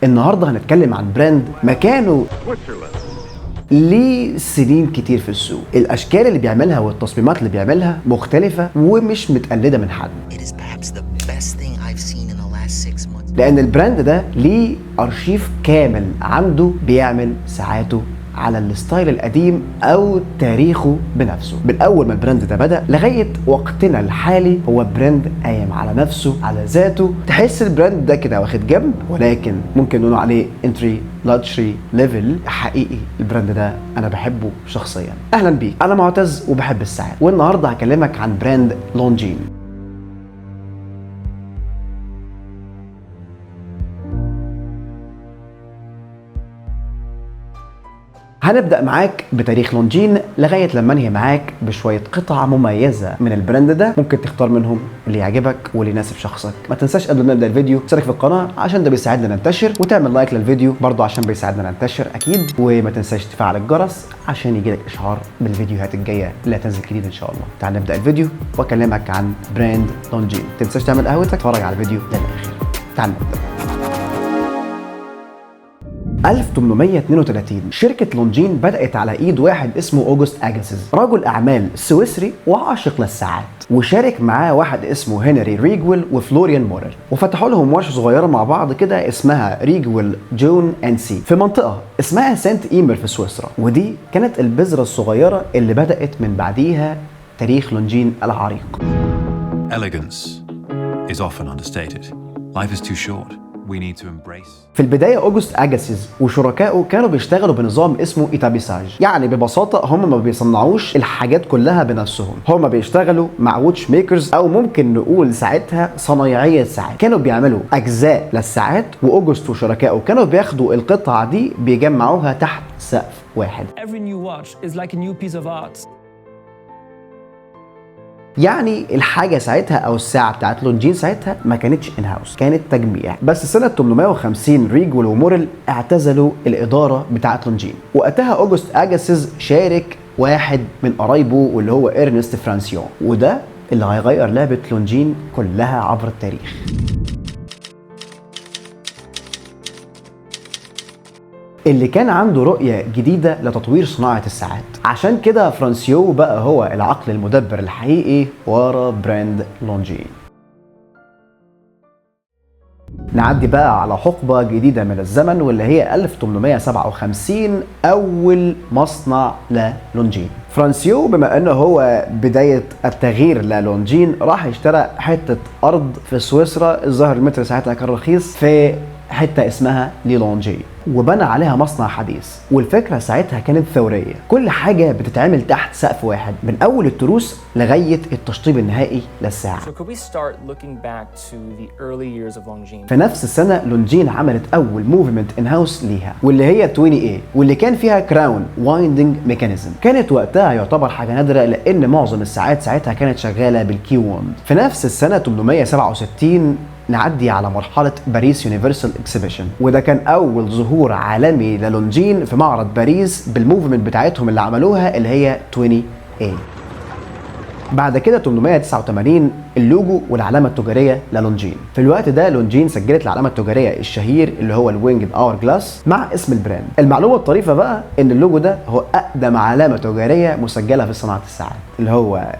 النهارده هنتكلم عن brand مكانه ليه سنين كتير في السوق. الاشكال اللي بيعملها والتصميمات اللي بيعملها مختلفة ومش متقلده من حد. It is perhaps the best thing I've seen in the last 6 months. لان ال brand ده ليه ارشيف كامل عنده، بيعمل ساعاته على ال style القديم او تاريخه بنفسه. من اول ما ال brand ده بدا لغاية وقتنا الحالي هو brand قايم على نفسه، على ذاته. تحس ال brand ده كده واخد جنب، ولكن ممكن نقول عليه entry luxury level حقيقي. ال brand ده انا بحبه شخصيا. اهلا بيك، انا معتز وبحب الساعات، والنهارده هكلمك عن brand لونجين. هنبدأ معاك بتاريخ لونجين لغاية لما انهي معاك بشوية قطع مميزة من ال brand ده، ممكن تختار منهم اللي يعجبك واللي يناسب شخصك. ما تنساش قبل ما نبدأ الفيديو تشترك في القناة عشان ده بيساعدنا ننتشر، وتعمل like للفيديو برضو عشان بيساعدنا ننتشر اكيد، وما تنساش تفعل الجرس عشان يجيلك اشعار بالفيديوهات الجاية اللي هتنزل جديد ان شاء الله. تعال نبدأ الفيديو واكلمك عن brand لونجين. ما تنساش تعمل قهوتك، تتفرج على الفيديو للاخر. تعال نبدأ. 1832 شركة لونجين بدأت على ايد واحد اسمه اوجست اجاسيز، رجل اعمال سويسري وعاشق للساعات، وشارك معاه واحد اسمه هنري ريجويل وفلوريان موريل، وفتحوا لهم ورشة صغيرة مع بعض كده اسمها ريجويل جون and Cie في منطقة اسمها سانت ايمر في سويسرا. ودي كانت البذرة الصغيرة اللي بدأت من بعديها تاريخ لونجين العريق. Elegance is often understated. Life is too short. We need to embrace. في البداية أوجست أجاسيز وشركائه كانوا بيشتغلوا بنظام اسمه établissage، يعني ببساطة هم ما بيصنعوش الحاجات كلها بنفسهم، هم بيشتغلوا مع watch makers، أو ممكن نقول ساعتها صنايعية ساعات. كانوا بيعملوا أجزاء للساعات، وأوجست وشركائه كانوا بياخدوا القطع دي بيجمعوها تحت سقف واحد. Every new watch is like a new piece of art. يعني الحاجة ساعتها أو الساعة بتاعت لونجين ساعتها ما كانتش in house، كانت تجميع. بس سنة 850 ريجول وموريل اعتزلوا الإدارة بتاعت لونجين. وقتها أوجست أجاسيز شارك واحد من قرايبه واللي هو إرنست فرانسيون، وده اللي هيغير لعبة لونجين كلها عبر التاريخ. اللي كان عنده رؤية جديدة لتطوير صناعة الساعات. عشان كده فرانسيو بقى هو العقل المدبر الحقيقي ورا brand لونجين. نعدي بقى على حقبة جديدة من الزمن واللي هي 1857، أول مصنع للونجين. فرانسيو بما أنه هو بداية التغيير للونجين راح اشترى حتة أرض في سويسرا، الظاهر المتر ساعتها كان رخيص، في حتة اسمها ليلونجي، وبنى عليها مصنع حديث. والفكرة ساعتها كانت ثورية، كل حاجة بتتعمل تحت سقف واحد من أول التروس لغاية التشطيب النهائي للساعة. So could we start looking back to the early years of Longines? في نفس السنة لونجين عملت أول movement in house ليها واللي هي 20 A، واللي كان فيها crown winding mechanism. كانت وقتها يعتبر حاجة نادرة لأن معظم الساعات ساعتها كانت شغالة بال key wound. في نفس السنة 867 نعدي على مرحلة باريس Universal Exhibition، وده كان أول ظهور عالمي للونجين في معرض باريس بال movement بتاعتهم اللي عملوها اللي هي 20 A. بعد كده 889 اللوجو والعلامة التجارية للونجين. في الوقت ده لونجين سجلت العلامة التجارية الشهير اللي هو ال winged hourglass مع اسم ال brand. المعلومة الطريفة بقى ان اللوجو ده هو اقدم علامة تجارية مسجلة في صناعة الساعات، اللي هو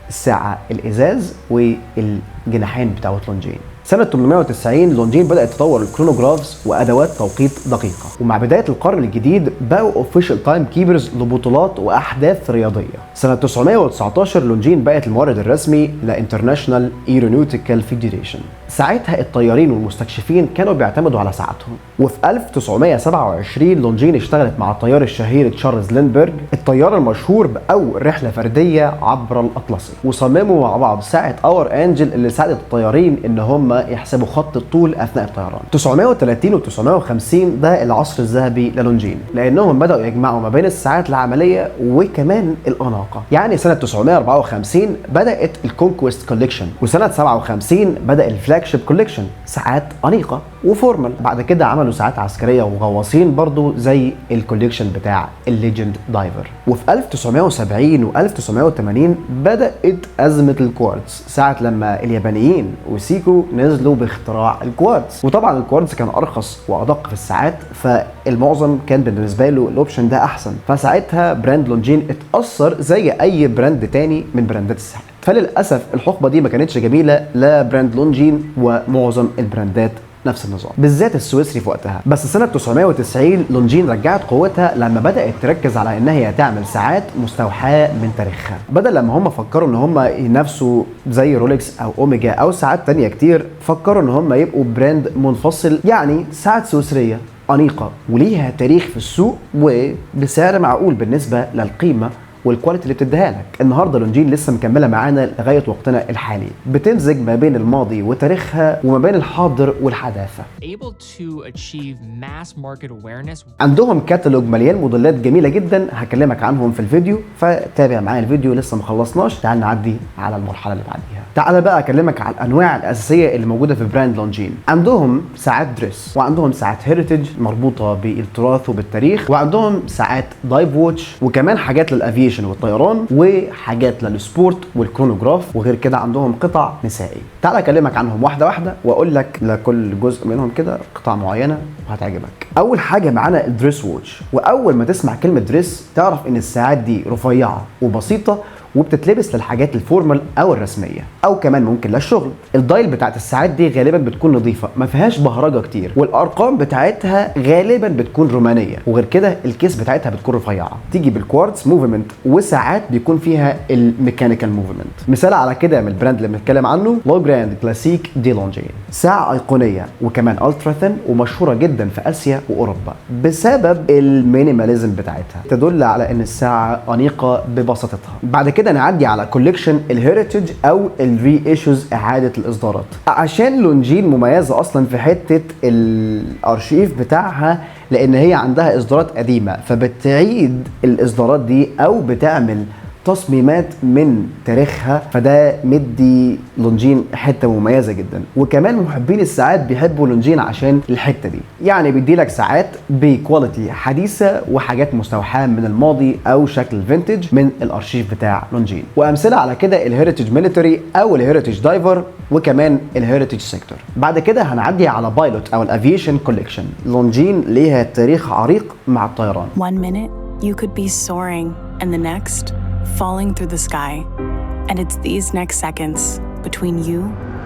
الساعة الازاز والجناحين بتاعت لونجين. سنة 890 لونجين بدأت تطور ال chronographs وأدوات توقيت دقيقة، ومع بداية القرن الجديد بقوا official timekeepers لبطولات وأحداث رياضية. سنة 919 لونجين بقت المورد الرسمي ل International Aeronautical Federation. ساعتها الطيارين والمستكشفين كانوا بيعتمدوا على ساعاتهم. وفي 1927 لونجين اشتغلت مع الطيار الشهير تشارلز ليندبرج، الطيار المشهور بأول رحلة فردية عبر الأطلسي، وصمموا مع بعض ساعة Hour Angel اللي ساعدت الطيارين ان هم يحسبوا خط الطول اثناء الطيران. 930 و 950 ده العصر الذهبي للونجين، لانهم بداوا يجمعوا ما بين الساعات العملية وكمان الاناقة. يعني سنة 954 بدات ال Conquest Collection، وسنة 57 بدا ال Flagship Collection، ساعات انيقه و formal. بعد كده عملوا ساعات عسكرية وغواصين برضو زي ال collection بتاع ال Legend Diver. وفي 1970 و 1980 بدات ازمة الكوارتز، ساعة لما اليابانيين وسيكو نزلوا ونزلوا باختراع الكوارتز. وطبعا الكوارتز كان ارخص وادق في الساعات، فالمعظم كان بالنسبة له ال option ده احسن. فساعتها brand لونجين اتاثر زي اي brand تاني من براندات الساعات. فللاسف الحقبة دي ما كانتش جميلة لا brand لونجين ومعظم البراندات نفس النظام، بالذات السويسري في وقتها. بس سنة 990 لونجين رجعت قوتها لما بدات تركز على انها هي تعمل ساعات مستوحاة من تاريخها، بدل لما هم فكروا ان هم ينافسوا زي رولكس او اوميجا او ساعات تانية كتير، فكروا ان هم يبقوا brand منفصل، يعني ساعات سويسرية انيقه وليها تاريخ في السوق وبسعر معقول بالنسبة للقيمة وال quality اللي بتديها لك. النهارده لونجين لسه مكملة معانا لغاية وقتنا الحالي، بتمزج ما بين الماضي وتاريخها وما بين الحاضر والحداثة. Able to achieve mass market awareness. عندهم كتالوج مليان موديلات جميلة جدا هكلمك عنهم في الفيديو، فتابع معايا الفيديو لسه ما خلصناش. تعال نعدي على المرحلة اللي بعديها. تعال بقى اكلمك على الانواع الاساسية اللي موجودة في brand لونجين. عندهم ساعات dress، وعندهم ساعات heritage مربوطة بالتراث وبالتاريخ، وعندهم ساعات dive watch، وكمان حاجات لل aviation والطيران، وحاجات لل sport والكرونوجراف، وغير كده عندهم قطع نسائي. تعال اكلمك عنهم واحدة واحدة واقول لك لكل جزء منهم كده قطع معينة وهتعجبك. اول حاجة معانا ال dress watch، واول ما تسمع كلمة dress تعرف ان الساعات دي رفيعة وبسيطة وبتتلبس للحاجات ال formal او الرسمية او كمان ممكن للشغل. ال dial بتاعت الساعات دي غالبا بتكون نظيفة ما فيهاش بهرجة كتير، والارقام بتاعتها غالبا بتكون رومانية، وغير كده ال case بتاعتها بتكون رفيعة، تيجي بال quartz movement وساعات بيكون فيها ال mechanical movement. مثال على كده من ال brand اللي بنتكلم عنه Le Grand Classique de Longines، ساعة ايقونيه وكمان ultra thin ومشهوره جدا في اسيا واوروبا بسبب ال minimalism بتاعتها، تدل على ان الساعة انيقه ببساطتها. بعد كده نعدي على collection ال heritage او ال reissues، اعاده الاصدارات، عشان لونجين مميزة اصلا في حتة الارشيف بتاعها، لان هي عندها اصدارات قديمة فبتعيد الاصدارات دي او بتعمل تصميمات من تاريخها، فده مدي لونجين حتة مميزة جدا. وكمان محبين الساعات بيحبوا لونجين عشان الحتة دي، يعني بيدي لك ساعات ب quality حديثه وحاجات مستوحاة من الماضي او شكل vintage من الارشيف بتاع لونجين. وامثلة على كده ال Heritage Military او ال Heritage Diver وكمان ال Heritage Sector. بعد كده هنعدي على pilot او ال aviation collection. لونجين ليها تاريخ عريق مع الطيران. One minute, you could be soaring, and the next, falling through the sky. And it's these next seconds between you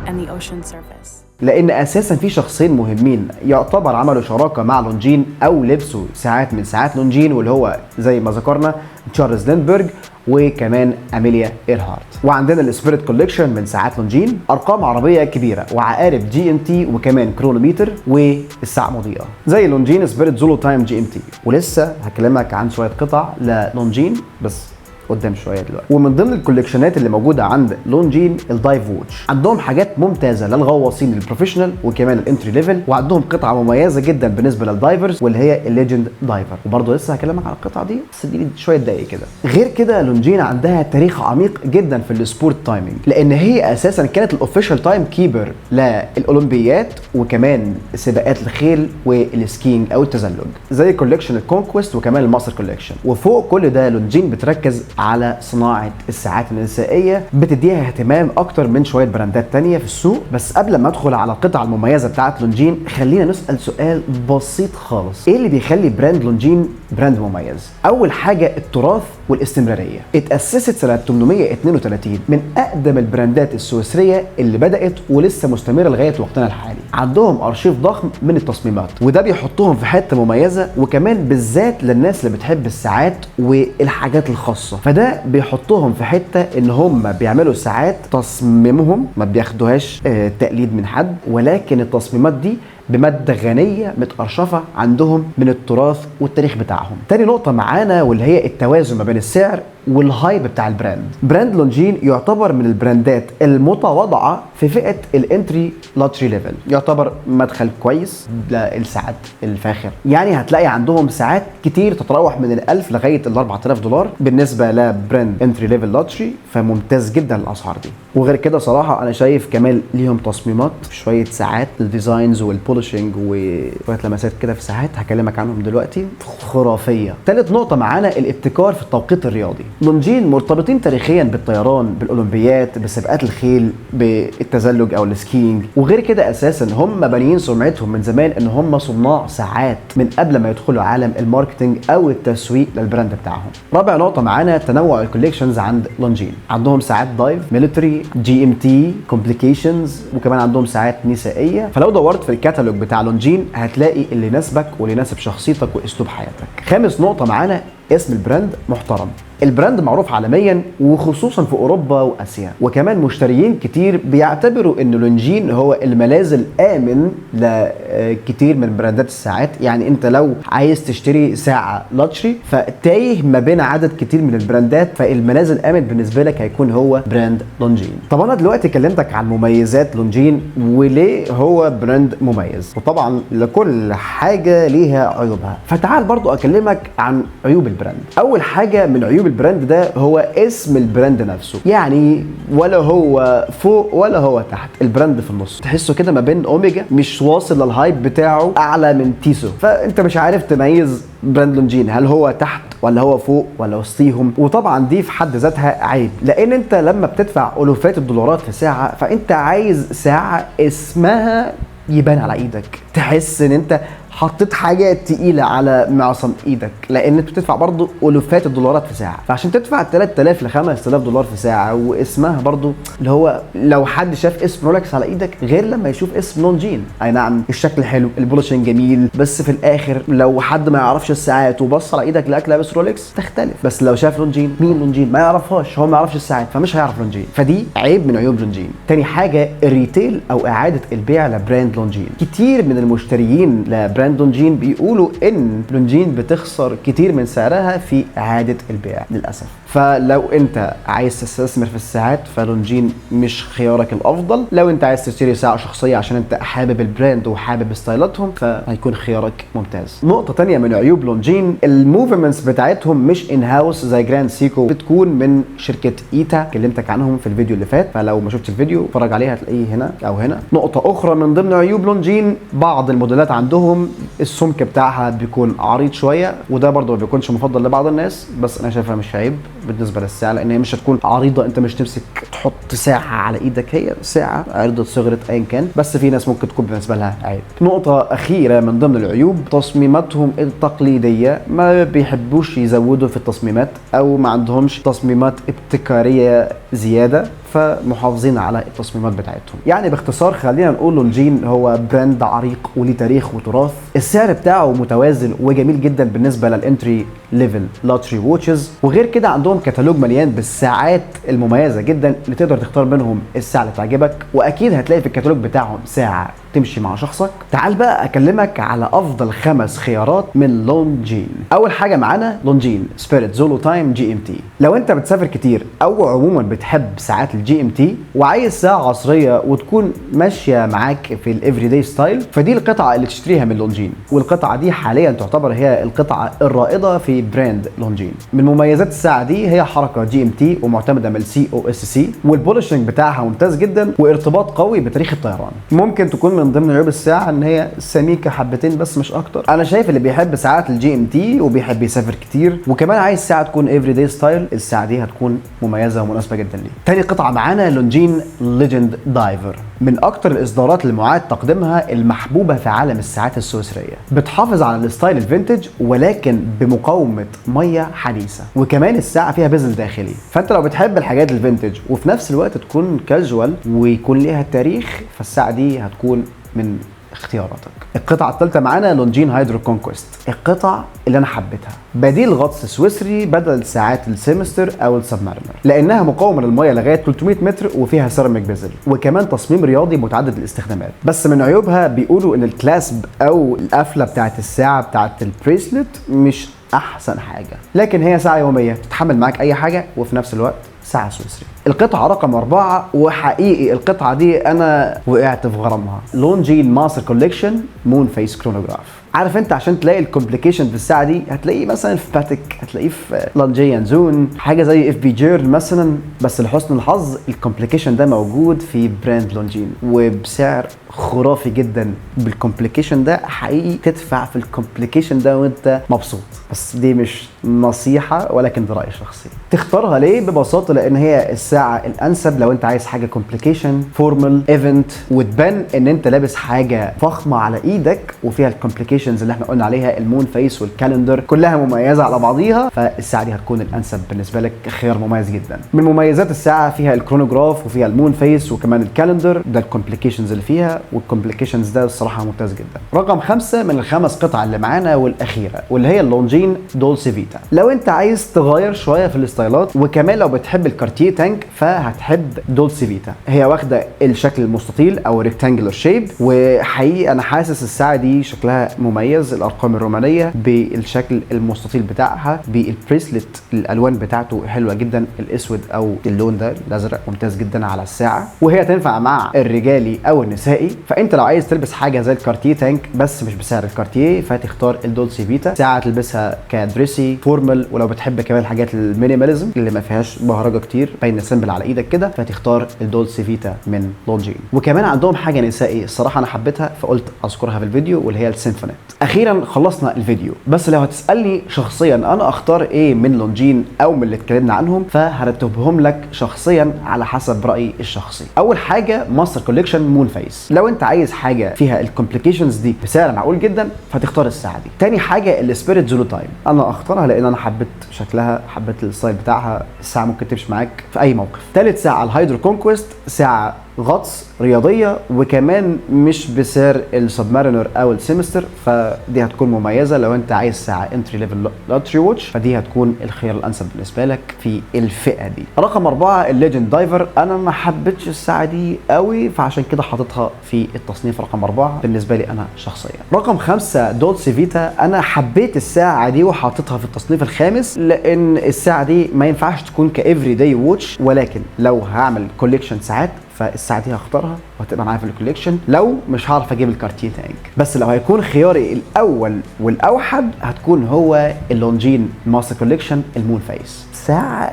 and the ocean surface. لان اساسا في شخصين مهمين يعتبر عملوا شراكة مع لونجين او لبسوا ساعات من ساعات لونجين، واللي هو زي ما ذكرنا تشارلز ليندبرج وكمان اميليا ايرهارت. وعندنا ال Spirit collection من ساعات لونجين، ارقام عربية كبيرة وعقارب GMT وكمان chronometer والساعة مضيئة زي لونجين Spirit Zulu Time GMT. ولسه هكلمك عن شوية قطع للونجين بس قدام شوية دلوقتي. ومن ضمن ال collectionات اللي موجودة عند لونجين ال dive watch، عندهم حاجات ممتازة للغواصين ال professional وكمان ال entry level، وعندهم قطعه مميزة جدا بالنسبة لل divers واللي هي ال Legend Diver، وبرضه لسه هكلمك عن القطعة دي بس اديني شوية دقايق كده. غير كده لونجين عندها تاريخ عميق جدا في ال sport timing، لان هي اساسا كانت ال official time keeper للاولمبيات وكمان سباقات الخيل وال skiing او التزلج زي collection ال Conquest وكمان ال Master collection. وفوق كل ده لونجين بتركز على صناعة الساعات النسائية، بتديها اهتمام اكتر من شوية براندات تانية في السوق. بس قبل ما ادخل على القطع المميزة بتاعت لونجين خلينا نسال سؤال بسيط خالص، ايه اللي بيخلي brand لونجين brand مميز؟ اول حاجة التراث والاستمرارية. اتاسست سنة 832، من اقدم البراندات السويسريه اللي بدات ولسه مستمرة لغاية وقتنا الحالي. عندهم ارشيف ضخم من التصميمات وده بيحطهم في حتة مميزة، وكمان بالذات للناس اللي بتحب الساعات والحاجات الخاصة، فده بيحطهم في حتة ان هم بيعملوا ساعات تصميمهم ما بياخدوهاش تقليد من حد، ولكن التصميمات دي بمادة غنية متأرشفة عندهم من التراث والتاريخ بتاعهم. تاني نقطة معانا واللي هي التوازن ما بين السعر وال hype بتاع ال brand. brand لونجين يعتبر من البراندات المتواضعة في فئة ال entry luxury level، يعتبر مدخل كويس للساعات الفاخر، يعني هتلاقي عندهم ساعات كتير تتراوح من ال1000 لغاية ال 4000 دولار بالنسبة ل brand entry level luxury، فممتاز جدا الاسعار دي. وغير كده صراحة انا شايف كمان ليهم تصميمات شوية ساعات ال designs وال polishing وشوية لمسات كده في ساعات هكلمك عنهم دلوقتي خرافية. ثالث نقطة معانا الابتكار في التوقيت الرياضي. Longines مرتبطين تاريخيا بالطيران، بالاولمبيات، بسباقات الخيل، بالتزلج او ال skiing، وغير كده اساسا هم بانيين سمعتهم من زمان ان هم صناع ساعات من قبل ما يدخلوا عالم ال marketing او التسويق لل brand بتاعهم. رابع نقطة معانا تنوع ال collections عند Longines. عندهم ساعات dive، military، GMT، complications، وكمان عندهم ساعات نسائيه. فلو دورت في الكتالوج بتاع Longines هتلاقي اللي يناسبك واللي يناسب شخصيتك واسلوب حياتك. خامس نقطة معانا اسم ال brand محترم. ال brand معروف عالميا وخصوصا في اوروبا واسيا، وكمان مشتريين كتير بيعتبروا ان Longines هو الملاذ الامن لكتير من براندات الساعات. يعني انت لو عايز تشتري ساعة luxury فتايه ما بين عدد كتير من البراندات، فالملاذ الامن بالنسبة لك هيكون هو brand Longines. طب انا دلوقتي كلمتك عن مميزات Longines وليه هو brand مميز، وطبعا لكل حاجة ليها عيوبها، فتعال برضو اكلمك عن عيوب ال brand. اول حاجة من عيوب ال brand ده هو اسم ال brand نفسه، يعني ولا هو فوق ولا هو تحت، ال brand في النص، تحسه كده ما بين اوميجا مش واصل لل hype بتاعه اعلى من Tissot، فانت مش عارف تميز brand Longines هل هو تحت ولا هو فوق ولا وسطيهم. وطبعا دي في حد ذاتها عيب، لان انت لما بتدفع الوفات الدولارات في ساعة فانت عايز ساعة اسمها يبان على ايدك، تحس ان انت حطيت حاجة تقيلة على معصم ايدك، لان انت بتدفع برضو الوفات الدولارات في ساعه. فعشان تدفع 3000 ل 5000 دولار في ساعة واسمها برضو اللي هو لو حد شاف اسم Rolex على ايدك غير لما يشوف اسم Longines. اي نعم الشكل حلو، ال polishing جميل، بس في الاخر لو حد ما يعرفش الساعات وبص على ايدك لقاك لابس Rolex تختلف. بس لو شاف Longines، مين Longines؟ ما يعرفهاش، هو ما يعرفش الساعات فمش هيعرف Longines، فدي عيب من عيوب Longines. تاني حاجة ال retail او اعاده البيع ل brand Longines. كتير من المشتريين ل brand Longines بيقولوا ان Longines بتخسر كتير من سعرها في اعاده البيع للاسف. فلو انت عايز تستثمر في الساعات ف Longines مش خيارك الافضل. لو انت عايز تشتري ساعة شخصية عشان انت حابب ال brand وحابب ستايلاتهم فهيكون خيارك ممتاز. نقطة تانية من عيوب Longines، ال movements بتاعتهم مش in house زي Grand Seiko، بتكون من شركة ETA، كلمتك عنهم في الفيديو اللي فات، فلو ما شفتش الفيديو اتفرج عليه هتلاقيه هنا او هنا. نقطة اخرى من ضمن عيوب Longines، بعض الموديلات عندهم السمك بتاعها بيكون عريض شويه، وده برضه ما بيكونش مفضل لبعض الناس، بس انا شايفها مش عيب بالنسبة للساعة لان هي مش هتكون عريضه، انت مش تمسك تحط ساعة على ايدك، هي ساعة عرضت صغرت ايا كان، بس في ناس ممكن تكون بالنسبة لها عيب. نقطة اخيرة من ضمن العيوب، تصميماتهم التقليديه، ما بيحبوش يزودوا في التصميمات او ما عندهمش تصميمات ابتكاريه زياده، فمحافظين على التصميمات بتاعتهم. يعني باختصار خلينا نقول Longines هو brand عريق وليه تاريخ وتراث، السعر بتاعه متوازن وجميل جدا بالنسبة لل entry level luxury watches، وغير كده عندهم كتالوج مليان بالساعات المميزة جدا اللي تقدر تختار منهم الساعة اللي تعجبك، واكيد هتلاقي في الكتالوج بتاعهم ساعة تمشي مع شخصك. تعال بقى اكلمك على افضل 5 خيارات من Longines. اول حاجة معانا Longines Spirit Zulu Time GMT. لو انت بتسافر كتير او عموما بتحب ساعات ال GMT وعايز ساعة عصرية وتكون ماشية معاك في ال everyday style، فدي القطعة اللي تشتريها من Longines، والقطعه دي حاليا تعتبر هي القطعة الرائدة في brand Longines. من مميزات الساعة دي هي حركة GMT ومعتمده من ال COSC، وال polishing بتاعها ممتاز جدا، وارتباط قوي بتاريخ الطيران. ممكن تكون من ضمن عيوب الساعة ان هي سميكة حبتين بس مش اكتر. انا شايف اللي بيحب ساعات ال GMT وبيحب يسافر كتير وكمان عايز ساعة تكون everyday style، الساعة دي هتكون مميزة ومناسبة جدا ليه. تاني قطعه معانا Longines Legend Diver، من اكتر الاصدارات المعاد تقديمها المحبوبة في عالم الساعات السويسريه، بتحافظ على ال style ال vintage ولكن بمقاومه مية حديثه، وكمان الساعة فيها bezel داخلي. فانت لو بتحب الحاجات ال vintage وفي نفس الوقت تكون كاجوال ويكون ليها تاريخ، فالساعة دي هتكون من اختياراتك. القطعة الثالثة معانا Longines HydroConquest، القطع اللي انا حبيتها، بديل غطس سويسري بدل ساعات ال Seamaster او ال Submariner، لانها مقاومة للمية لغاية 300 متر وفيها ceramic bezel، وكمان تصميم رياضي متعدد الاستخدامات. بس من عيوبها بيقولوا ان ال clasp او القفلة بتاعت الساعة بتاعت ال bracelet مش احسن حاجة، لكن هي ساعة يومية تتحمل معاك اي حاجة وفي نفس الوقت ساعة سويسري. القطعة رقم 4، وحقيقي القطعة دي انا وقعت في غرامها، Longines Master Collection Moon Phase Chronograph. عارف انت عشان تلاقي ال complication في الساعة دي هتلاقيه مثلا في باتيك، هتلاقيه في A. Lange & Söhne، حاجة زي F.P. Journe مثلا، بس لحسن الحظ ال complication ده موجود في brand Longines وبسعر خرافي جدا. بال complication ده حقيقي تدفع في ال complication ده وانت مبسوط، بس دي مش نصيحة ولكن ده رايي الشخصي. تختارها ليه؟ ببساطة لان هي الساعة الانسب لو انت عايز حاجة complication formal event وتبان ان انت لابس حاجة فخمة على ايدك وفيها ال complications اللي احنا قلنا عليها، ال moon phase وال calendar كلها مميزة على بعضيها، فالساعة دي هتكون الانسب بالنسبة لك، خيار مميز جدا. من مميزات الساعة فيها ال chronograph وفيها ال moon phase وكمان ال calendar، ده ال complications اللي فيها، وال complications ده الصراحة ممتاز جدا. رقم 5 من الخمس قطع اللي معانا والاخيرة، واللي هي ال Longines Dolce Vita. لو انت عايز تغير شوية في الستايلات وكمان لو بتحب ال Cartier Tank فهتحب Dolce Vita. هي واخده الشكل المستطيل او rectangular shape، وحقيقي انا حاسس الساعة دي شكلها مميز، الارقام الرومانية بالشكل المستطيل بتاعها بال bracelet، الالوان بتاعته حلوة جدا، الاسود او اللون ده الازرق ممتاز جدا على الساعة، وهي تنفع مع الرجالي او النسائي. فانت لو عايز تلبس حاجة زي ال Cartier Tank بس مش بسعر ال Cartier فتختار ال Dolce Vita، ساعة تلبسها ك dressy formal، ولو بتحب كمان الحاجات ال minimalism اللي ما فيهاش بهرجة كتير باينة simple على ايدك كده، فتختار ال Dolce Vita من Longines. وكمان عندهم حاجة نسائي الصراحة انا حبيتها فقلت اذكرها في الفيديو، واللي هي ال Symphonette. اخيرا خلصنا الفيديو، بس لو هتسالني شخصيا انا اختار ايه من Longines او من اللي اتكلمنا عنهم فهرتبهم لك شخصيا على حسب رايي الشخصي. اول حاجة Master Collection Moon Phase، لو انت عايز حاجة فيها ال complications دي بسعر معقول جدا فتختار الساعة دي. تاني حاجة ال Spirit Zulu Time، انا اختارها لان انا حبيت شكلها، حبيت ال style بتاعها، الساعة ممكن تمشي معاك في اي موقف. تالت ساعة ال HydroConquest، ساعة غطس رياضية وكمان مش بسعر ال Submariner او ال Seamaster، فدي هتكون مميزة لو انت عايز ساعة entry level luxury watch، فدي هتكون الخيار الانسب بالنسبة لك في الفئة دي. رقم 4 ال Legend Diver، انا ما حبيتش الساعة دي قوي فعشان كده حاططها في التصنيف رقم 4 بالنسبة لي انا شخصيا. رقم 5 Dolce Vita، انا حبيت الساعة دي وحاططها في التصنيف الخامس لان الساعة دي ما ينفعش تكون ك everyday watch، ولكن لو هعمل collection ساعات فالساعة دي هختارها وهتبقى معايا في ال collection لو مش هعرف اجيب ال Cartier Tank. بس لو هيكون خياري الاول والاوحد هتكون هو ال Longines Master Collection ال Moon Phase. ساعة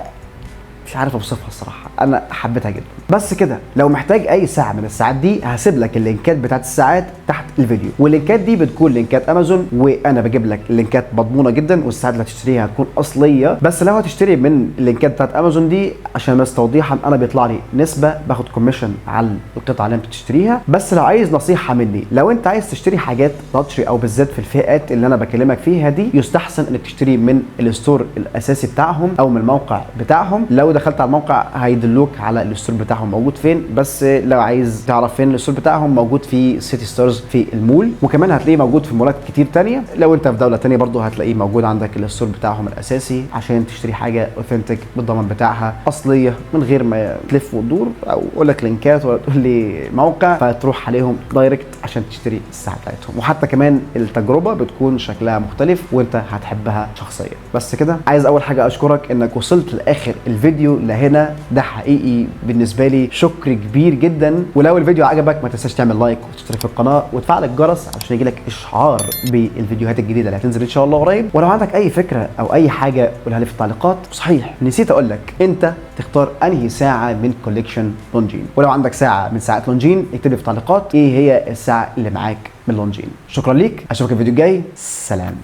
مش عارف اوصفها الصراحة، انا حبيتها جدا. بس كده، لو محتاج اي ساعة من الساعات دي هسيب لك اللينكات بتاعت الساعات تحت الفيديو، واللينكات دي بتكون لينكات امازون، وانا بجيب لك لينكات مضمونه جدا والساعات اللي هتشتريها هتكون اصلية. بس لو هتشتري من اللينكات بتاعت امازون دي عشان بس توضيحا، انا بيطلع لي نسبه، باخد commission على القطعة اللي انت بتشتريها. بس لو عايز نصيحة مني، لو انت عايز تشتري حاجات luxury او بالذات في الفئات اللي انا بكلمك فيها دي، يستحسن انك تشتري من ال store الاساسي بتاعهم او من الموقع بتاعهم. لو دخلت على الموقع هيدلوك على ال store بتاعهم موجود فين، بس لو عايز تعرف فين ال store بتاعهم موجود في City Stars في المول، وكمان هتلاقيه موجود في مولات كتير تانية. لو انت في دولة تانية برضو هتلاقيه موجود عندك ال store بتاعهم الاساسي عشان تشتري حاجة authentic بالضمان بتاعها اصلية من غير ما تلف وتدور او اقول لك لينكات ولا تقول لي موقع، فتروح عليهم direct عشان تشتري الساعة بتاعتهم. وحتى كمان التجربة بتكون شكلها مختلف وانت هتحبها شخصيا. بس كده، عايز اول حاجة اشكرك انك وصلت لاخر الفيديو لهنا، ده حقيقي بالنسبة لي شكر كبير جدا. ولو الفيديو عجبك ما تنساش تعمل like وتشترك في القناة وتفعل الجرس عشان يجيلك اشعار بالفيديوهات الجديدة اللي هتنزل ان شاء الله قريب. ولو عندك اي فكرة او اي حاجة قولها لي في التعليقات. صحيح نسيت اقول لك، انت تختار انهي ساعة من collection Longines، ولو عندك ساعة من ساعات Longines اكتب لي في التعليقات ايه هي الساعة اللي معاك من Longines. شكرا ليك، اشوفك الفيديو الجاي، سلام.